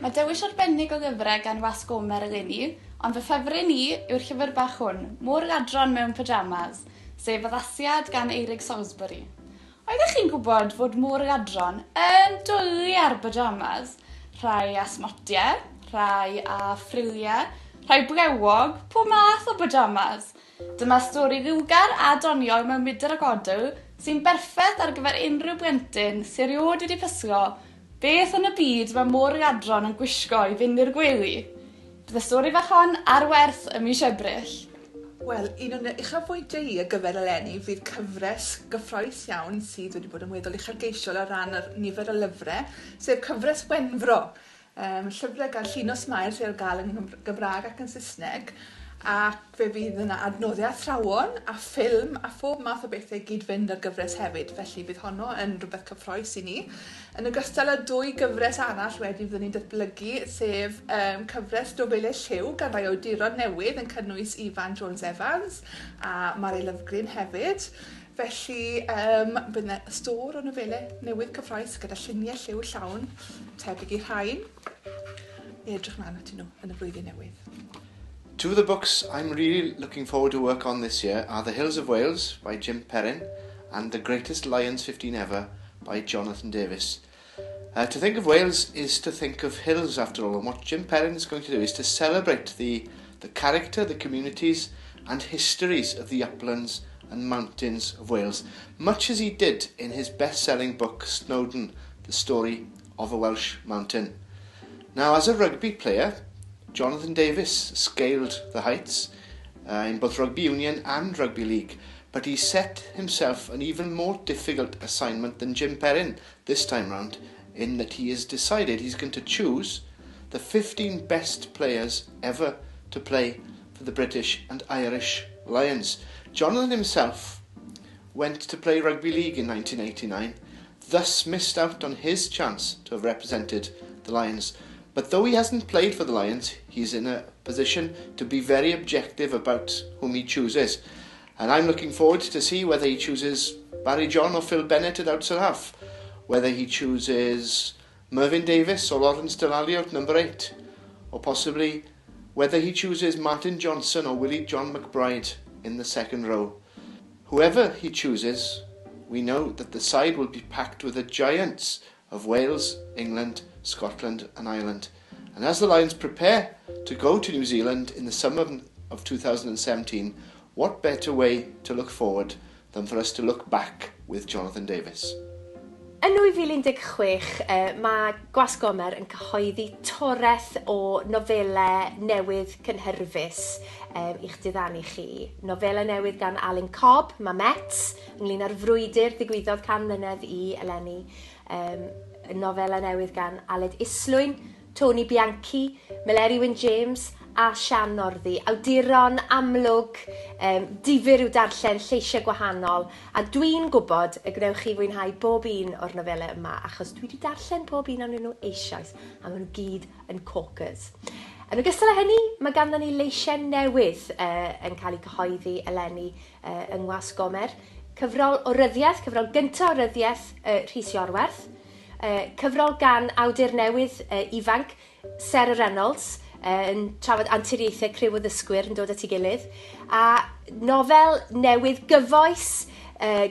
Mae dewis arbennig o lyfrau gan Wasg Gomer eleni, ond fy ffefryn i yw'r llyfr bach hwn, Môr-ladron mewn Pyjamas, sef addasiad gan Eurig Salisbury. Oeddech chi'n gwybod fod môr-ladron yn dwlu ar pyjamas? Rhai â smotiau, rhai â ffriliau, rhai blewog, pob math o pyjamas. Dyma stori liwgar a doniol mewn mudr ac odl sy'n berffaith ar gyfer unrhyw blentyn sy erioed wedi pyslo beth yn y byd mae môr-ladron yn gwisgo i fynd i'r gwely. Bydd y stori fach hon ar werth ym mis Ebrill. Wel, un o'n uchafbwyntiau i ar gyfer eleni fydd cyfres gyffrous iawn sydd wedi bod yn weddol uchelgeisiol o ran yr nifer o lyfrau, sef cyfres Wenfro. Yym, llyfrau gan Llinos Mair sydd ar gael yn Gymraeg ac yn Saesneg, ac fe fydd yna adnoddau athrawon a ffilm a phob math o bethau i gyd-fynd â'r gyfres hefyd, felly bydd honno yn rhywbeth cyffrous i ni. Yn ogystal â dwy gyfres arall wedyn fyddwn ni'n datblygu, sef um, cyfres Nofelau Lliw gan rai awduron newydd yn cynnwys Ifan Jones Evans a Mari Lovgreen hefyd. Felly, um, bydd yna stôr o nofelau newydd cyffroes gyda lluniau lliw llawn, tebyg i rhain. I edrych mlaen atyn nhw yn y flwyddyn newydd. Two of the books I'm really looking forward to work on this year are The Hills of Wales by Jim Perrin and The Greatest Lions 15 Ever by Jonathan Davis. Uh, to think of Wales is to think of hills after all, and what Jim Perrin is going to do is to celebrate the, the character, the communities and histories of the uplands and mountains of Wales, much as he did in his best-selling book Snowdon, The Story of a Welsh Mountain. Now, as a rugby player, Jonathan Davis scaled the heights uh, in both rugby union and rugby league, but he set himself an even more difficult assignment than Jim Perrin this time round, in that he has decided he's going to choose the 15 best players ever to play for the British and Irish Lions. Jonathan himself went to play rugby league in 1989, thus missed out on his chance to have represented the Lions. But though he hasn't played for the Lions, he's in a position to be very objective about whom he chooses. And I'm looking forward to see whether he chooses Barry John or Phil Bennett at outside half, whether he chooses Mervyn Davis or Lawrence Dallaglio at number 8, or possibly whether he chooses Martin Johnson or Willie John McBride in the second row. Whoever he chooses, we know that the side will be packed with the giants of Wales, England, Scotland and Ireland. And as the Lions prepare to go to New Zealand in the summer of 2017, what better way to look forward than for us to look back with Jonathan Davies? Yn 2016, mae Gwasg Gomer yn cyhoeddi toreth o nofelau newydd cynhyrfus um, i'ch diddanu chi. Nofelau newydd gan Alun Cobb, mae Mets, ynglyn â'r frwydr ddigwyddodd can mlynedd i eleni. Um, nofelau newydd gan Aled Islwyn, Tony Bianchi, Meleri Wyn James a Sian Northey. Awduron amlwg, um, difyr i'w darllen, lleisiau gwahanol, a dwi'n gwybod y gwnewch chi fwynhau bob un o'r nofelau yma, achos dwi wedi darllen pob un ohonyn nhw eisoes, a maen nhw gyd yn corkers. Yn ogystal â hynny, mae ganddo ni leisiau newydd uh, yn cael eu cyhoeddi eleni uh, yng Ngwasg Gomer. Cyfrol o ryddiaeth, cyfrol gyntaf o ryddiaeth uh, Rhys Iorwerth, Cyfrol gan awdur newydd ifanc, Sarah Reynolds, yn trafod anturiaethau criw o ddysgwyr yn dod at ei gilydd, a nofel newydd gyfoes,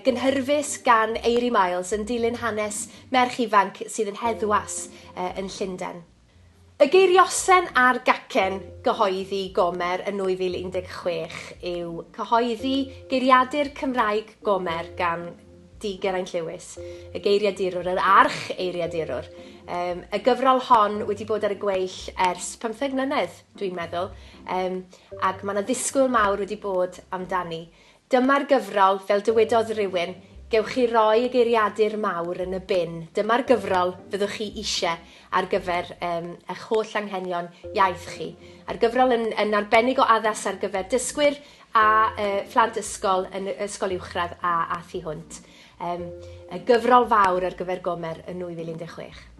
gynhyrfus gan Eiry Miles yn dilyn hanes merch ifanc sydd yn heddwas yn Llundain. Y geiriosen a'r gacen gyhoeddi Gomer yn 2016 yw cyhoeddi Geiriadur Cymraeg Gomer gan D Geraint Lewis, y geiriadurwr, yr arch eiriadurwr. Um, y gyfrol hon wedi bod ar y gweill ers 15 mlynedd, dwi'n meddwl, um, ac mae yna ddisgwyl mawr wedi bod amdani. Dyma'r gyfrol, fel dywedodd rywun, gewch chi roi y geiriadur mawr yn y bin. Dyma'r gyfrol fyddwch chi eisiau ar gyfer um, eich holl anghenion iaith chi. A'r gyfrol yn, yn arbennig o addas ar gyfer dysgwyr a uh, phlant ysgol yn ysgol uwchradd a, a thu hwnt. Um, y gyfrol fawr ar gyfer Gomer yn 2016.